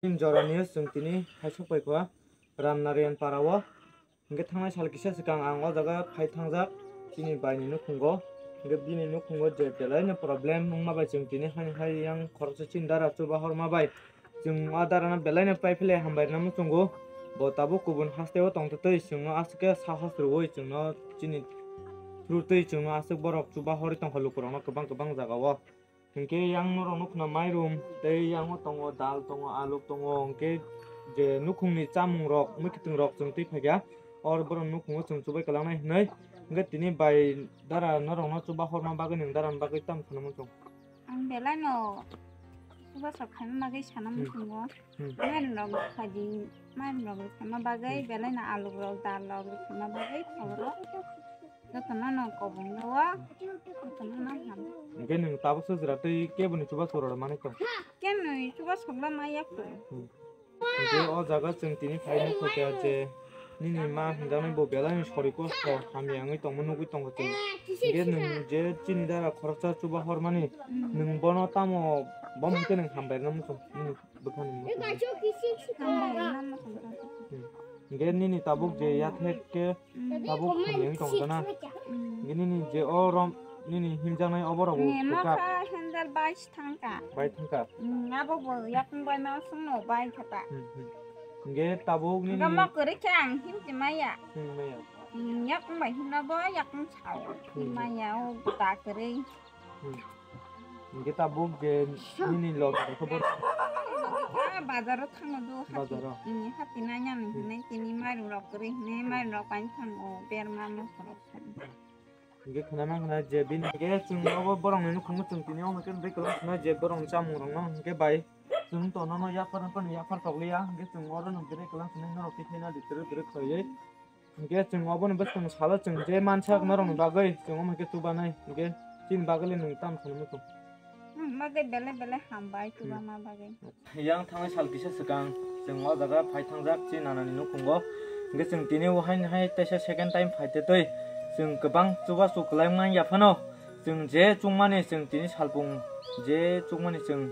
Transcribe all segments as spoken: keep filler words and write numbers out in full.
Tin jorani chwng tini phaisok paikha Ramnarayan para o. Hwnkhe thangnai sal kisa swkang ang o jaga phai thangjak chini baini nukhungo. Hwnkhe bini nukhungo je belaino problem wngma bai chwng tini haini hai yang khoroksa chini dara chuba horma bai chwng o darano belaino pai philai hambai rwna muchungo. Bo tabuk kubun hasteo tongtwtwi chwngno aswk khe sahos rwui chwngno chini through twi chwngno aswk borok chuba horwi tongkha lukurokno kwbang kwbang jagao. Hinkhe yang norok nukna mairum tei yango tongo dal tongo aluk tongo hinkhe je nukhungni chamungrok mwkhwtwng rok chwng twi phaikha. Or borok nukhungo chwng chubai kwlangnai hinwi hinkhe tini bai dara norokno chuba horma bagwi nwng darani bagwi tamo sanwi muchung. Ang belaino chuba sok khaima bagwi sana Hmm. muchungo. Hmm. Mairum rok khaidi mairum rok khaima bagwi Hmm. belaino aluk rok dal rok khaima bagwi khoboro. Jotono no kobong o, jotono no ham. Hwnkhe nwng tabuk se jwra tei keboni chuba sora manwi tong? Keboni chuba sokla maya kho. Hmm. Hwnkhe o jaga chwng tini phai nukha khe je nini ma hwnjaknai bo belai ni sori kosto hamya wngwi tongma nugwi tongo chwng. Hwnkhe nwng je chini dara khoroksa chuba hormani Hmm. nwng bono tamo bo hwnkhe nwng hambai rwna muchung nini bwkhani muchung. Hambai rwna muchung. Hmm. Hwnkhe nini tabuk je yathek khe Tabuk hamya wngwi tongo na? Nini je o rom nini himjaknai obo rok Ni kwchak. Mokha handle bai thangka. Bai thangka. Abo bo yakung bai ma sungno bai khata. Hmm, hmm. Hingke tabuk nini Gamo kwrwi khe ang himti maya. Hmm, maya. Yakung bai himna bo yakung sao. Hmm. Maya o ta kwrwi. Hmm. Hingke tabuk je nini log khe bor- Ah, bazaro thango do hati. Bazaro. Ini hati nanya ni Hmm. hinai tini mairum rok kwrwi hinai mairum rok pai thango berma mosok rok. Hingke khna mang khna je bini hingke chwng nogo borok ni nukhung chwng tini omo khe bwrwi kwlwng khna je borok ni chamung rok no hingke bai chwng to nono yaphar phano yaphar tokliya hingke chwng oro no bwrwi kwlwng khna norok tikhlai na di twrwk twrwk khwlaiwi. Hingke chwng obono bwskang salo chwng je mansak norokni bagwi chwng omo khe chubanai, hingke chini bagwi le nwng tamo sanwi muchung. Hmm, bagwi belai belai hambai Hmm. chubama bagwi. Yang thangnai sal kisa swkang chwng o jaga phai thangjak chini nanani nukhungo. Hingke chwng tini o haino hai teisa second time phai tei twi chwng kwbang chubachu kwlai man ya phano. Chwng je chukmani chwng tini salpung je chukmani chwng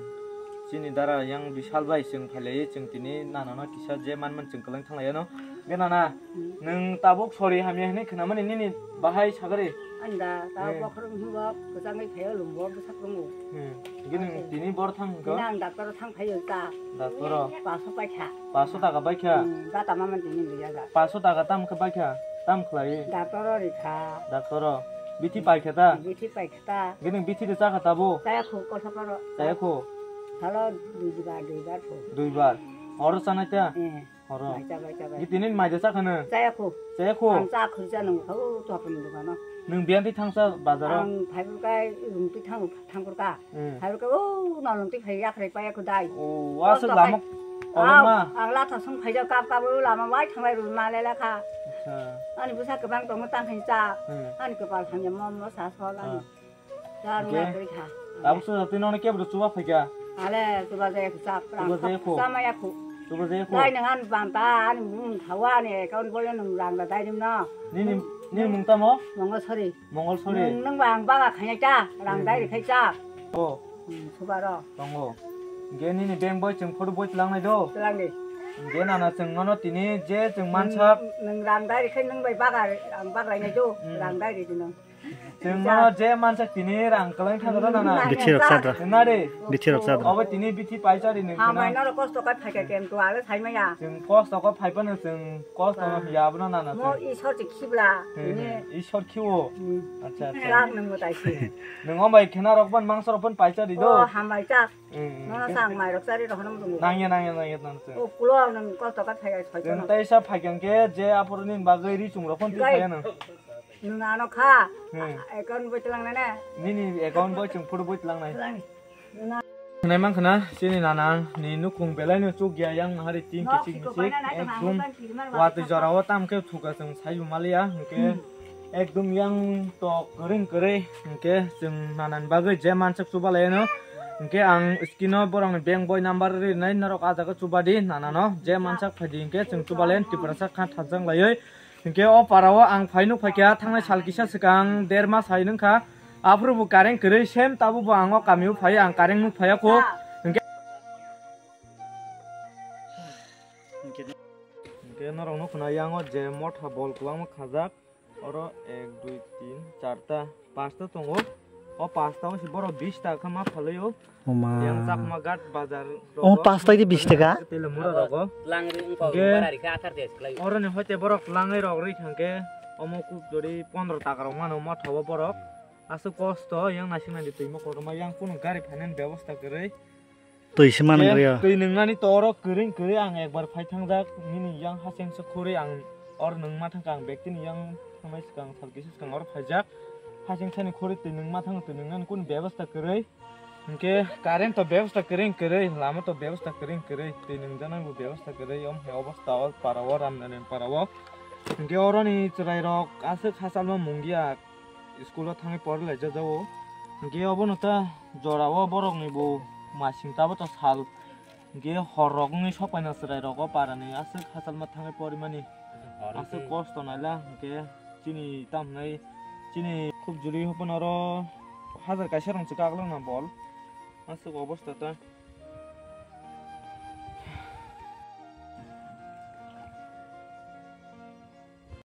chini dara yang bisal bai chwng phailaiwi chwng tini nanano kisa je manmani chwng kwlwng thanglaiano. Hwnkhe nana, nwng tabuk sori hamya hinwi khnamani nini bahai sagari? Anda, ta Hmm. bokhorok himbo kwchangwi phaio lumbo bwsak tongo. Hmm. Hwnkhe nwng tini bor thang hwnkhe? Nang doctor thang phaio ta. Doctor o? Paso paikha. Paso taka baikha? Hmm, bata mama tini liya ga. Paso taka tam khe baikha? Tam khlai? Doctor o rikha. Doctor o. Bithi paikha ta? Bithi paikha ta. Hwnkhe nwng bithi de chakha tabo? Chaya khu, kosa paro. Chaya khu? Salo dui bar, dui bar khu. Dui bar. Oro chanai ta? Eh. Oro. Mai chabai, chabai. Gitinin mai de chakha nwng? Chaya khu. Chaya khu? Ang cha khurja nwng khau to hapni dukano. Nwng biyan twi thangsa bazaro? Ang phaibu kai rung twi thang, thangkur ka. Hmm. Phaibu kai o nalung twi phai yakrai paya khu dai. O, aswk lama koloma? Ang latha sung phaijak kap kap o lama bai thanglai rw ma le lekha. Acha. Ani bwsa kwbang tongo tang khai cha. Hmm. Ani kwpal hamya mo mo sa sol ani. Ah. Dar Hingke? Wngna kwrwi kha. Tabuk sujak twi nono kebro chuba phaikha? Ale chuba jaya kho chak. Chuba jaya kho? Chama ya kho. Chuba jaya kho? Dai nang an banta ani mung thawa ani account boyo nung rang da dai nim no. Nini, nini mung tamo? Mongol sori. Mongol sori. Nung, nung bang baga khanya cha rang dai Hmm. Khai cha. O. Hmm, chuba ro. Tongo. Hingke nini bank boy chwng photo boi tlangnai do? Tlangni. Hingke nana chwng nono tini je chwng mansak. Nung, nung rang dai khai nung bai baga rang baga nai do. Hmm. Rang dai ri nung. Chwng no je mansak tini rang kwlwng thago da nana. Bithi rok sadra. Nare. Bithi rok sadra. Obo tini bithi paisa ri nung. Hamai noro kosto kai phaikha kem to ale saimaya. Chwng kosto ko phai phano chwng kosto no ya abono nana. Mo chwng. Isor se khibla. Hmm, ini. Hmm. Isor khiwo. Hmm. Acha, acha. Rak nung mo tai si. Nung ombai khena rok ban mangsa rok ban paisa ri do. O hamai cha. Hmm, hmm. Nono sang mai rok chari rok hono mo. Nangya, nangya, nangya, nang chwng. O kulo nung kosto kai phaikha soi. Chwng tai sa phaikha ke je apor ni bagwi ri chung rok hon ti Kai. Phaya nung. Nwng ano kha. Hmm. Account boi tlangnai ne? Nini account boi chwng photo boi tlangnai. Tlangnai. Nwng na- Hwnai mankha na, chini nana ni nukhung belai no chukya yang nahari tin No, kichik siko misik, paina nai ekdum tong ang watwi jora o tam khe thuka chwng sai bo maliya, hwnkhe Hmm. ekdum yang tok kwrwng kwrwi, hwnkhe chwng nana ni bagwi je mansak chuba lai no, hwnkhe ang screen o borok ni bank boi number rinai norok ah jaga chuba di nana no, je mansak phai di hwnkhe chwng chuba lai Tiprasa kha thajak laiwi. Hinkhe o para o ang phai nuk phaikha thangnai sal kisa swkang der mas hai nungkha. Aphuru bo kareng kwrwi sem tabuk bo ang o kami o phai ang kareng nuk phaiya kho. Hinkhe Hwnkhe norok nukho na, yango je motha bol kwbangma khajak, oro ek, dui, tin, charta, pasta tongo. O pasta o se borok bish taka ma phalwi o. Oma. Yang Chakma Ghat bazar. Omo rogo. Pasta di bish taka? Tele mura rogo. Langri wngkha, ge, bara rikha athar des khlai. Oro ni hoite borok langwi rok rwi thangkhe omo kuk jori pondro taka rok mano motha o borok. Aswk kosto, yang naising nai di twi ma kotorma, yang kunu gari phainani bebosta kwrwi. Twi se man kwrwi o. Twi nwngnani to oro kwrwi kwrwi ang ekbar phai thangjak, nini yang haseng se khurwi ang or nwngma thangkha, ang bektini yang thangnai swkang sal kisa swkang oro phaijak. Haseng sani khurwi twi nwngma thang, twi nwngnani kunu bebosta kwrwi. Hwnkhe current to bebosta kwrwi kwrwi, lama to bebosta kwrwi kwrwi, twi nwngjaknai bo bebosta kwrwi, om hai obosta o para o, Ramnarayan para o. Hwnkhe oroni chwrairok aswk hachalma mungia. School o thangwi pori lai jajao. Hwnkhe obono ta jora o borok ni bo masing tabo to sal. Hwnkhe hor rok wngwi sok paina chwrai rok o para ni aswk hachalma thangwi pori mani. Aswk kosto naila hwnkhe chini tam hinai chini khub juri hopon oro hajar kaisa rang chwka aglak na bol. Aswk obosta ta.